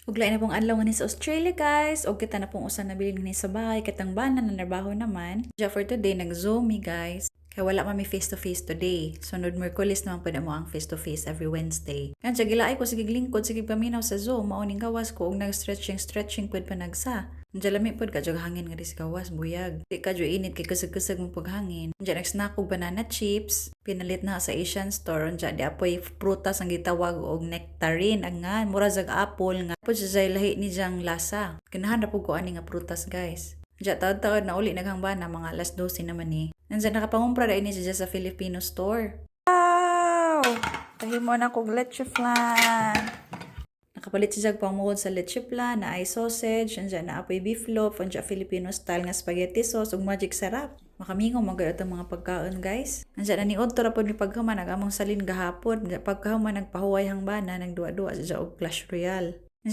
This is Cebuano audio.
Ug lain na pong adlaw nga ni sa Australia, guys. Og kita na pong usa nabilin ni sa bahay katang bana na narbaho naman. Ja for today nag-Zoom mi, guys. Kaya wala man mi face to face today. Sunod Miyerkules naman pud mo ang face to face every Wednesday. Kan siya gilaay ko, sige lingkod, sige paminaw sa Zoom, mao ning gawas ko og nag-stretching stretching pud panagsa. Diyan lami pud ka jud hangin nga di sa gawas, buyag. Di ka jud init kay kusog-kusog mo paghangin. Diyan nag-snack og banana chips, pinalit na sa Asian store. Diyan di apoy prutas ang gitawag og nectarine ang nga mura jag apple nga pud siya lahi ni jang lasa. Ganahan ra pud ko ani nga prutas, guys. Diyan taod-taod na uli naghambana, mga alas 12 naman ni. Nandiyan nakapangumpra dahil ni siya sa Filipino store. Wow! Kahimo na kog leche flan. Nakapalit siya pamukod sa leche flan, na ay sausage, andyan na apoy beef loaf, andyan Filipino style nga spaghetti sauce, ug magic sarap. Makamingaw magayot ang mga pagkaon, guys. Andyan na ni Odto ra pod mi pagkahuman ang among salin gahapon. Pagkahuman nagpahuway hang bana, nagduwa-duwa siya og Clash Royale.